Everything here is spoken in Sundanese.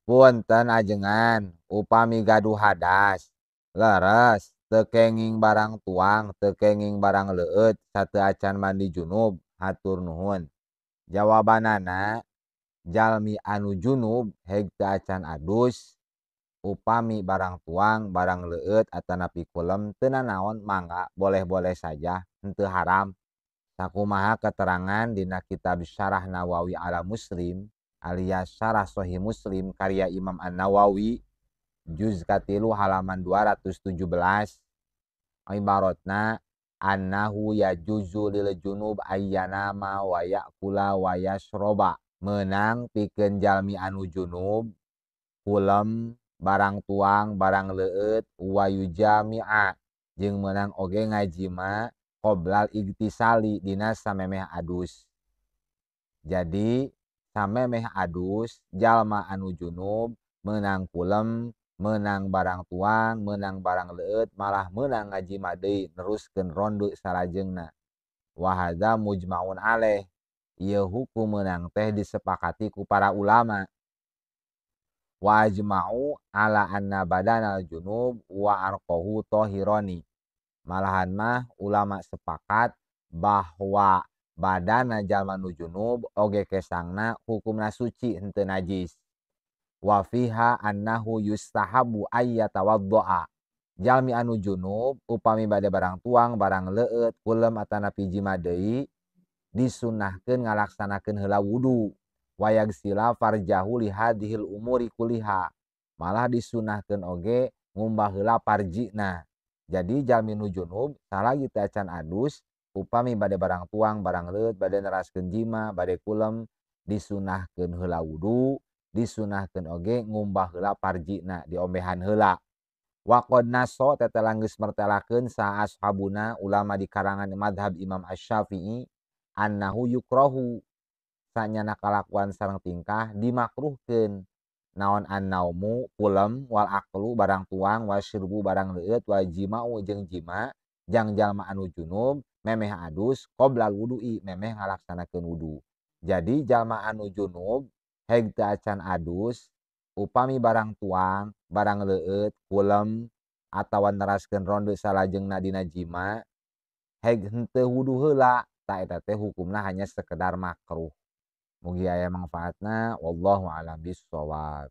Punten ajengan, upami gaduh hadas, leres, teu kenging barang tuang, teu kenging barang leueut, sateu acan mandi junub, hatur nuhun. Jawabanana, jalmi anu junub heg teu acan adus, upami barang tuang, barang leueut atanapi kulem teu nanaon mangga boleh-boleh saja, henteu haram. Sakumaha keterangan dina kitab Syarah Nawawi ala Muslim alias Syarah Sahih Muslim karya Imam An-Nawawi juz 3 halaman 217 ibaratna annahu yajuzu lil junub ayyanama wa ya'kula wa yashroba, meunang pikeun jalmi anu junub kulem barang tuang barang leueut wa yujami'a jeung meunang oge ngajima qoblal igtisali dina samemeh adus. Jadi samemeh adus jalma anu junub meunang kulem, meunang barang tuang, meunang barang leueut, malah meunang ngajima deui neruskeun ronde salajengna. Wa hadza mujma'un alaih, ieu hukum meunang teh disepakati ku para ulama. Wa ajma'u ala anna badanal junub wa arqahu tahirani. Malahan mah ulama sepakat bahwa badana jalma nu junub oge kesangna hukumna suci henteu najis. Wa fiha annahu yustahabu ayyatawaddoa. Jalmi anu junub upami bade barang tuang, barang leueut, kulem atanapi jima deui disunnahkeun ngalaksanakeun heula wudu. Wa yagsila farjahu li hadhil umuri kuliha. Malah disunnahkeun oge ngumbah heula parjina. Jadi jalmi nu junub salagi teu acan adus upami bade barang tuang, barang leueut, bade neraskeun jima, bade kulem disunahkeun heula wudu, disunahkeun oge ngumbah heula parjina, diombehan heula. Wa qad naso tetelang geus mertelakeun sa ashabuna ulama di karangan madhab Imam Asy-Syafi'i annahu yukrahu, sanyana kalakuan sareng tingkah dimakruhkeun naon annaumu kulem wal aklu barang tuang wasyurbu barang leueut wal jima'u jeung jima jang jalma anu junub memeh adus qoblal wudu'i memeh ngalaksanakeun wudu. Jadi jalma anu junub heg teu acan adus upami barang tuang, barang leueut, kulem atawa neraskeun ronde salajengna dina jima heg henteu wudu heula, ta eta teh hukumna hanya sekedar makruh. Mugi aya manfaatna, wallahu a'lam bissawab.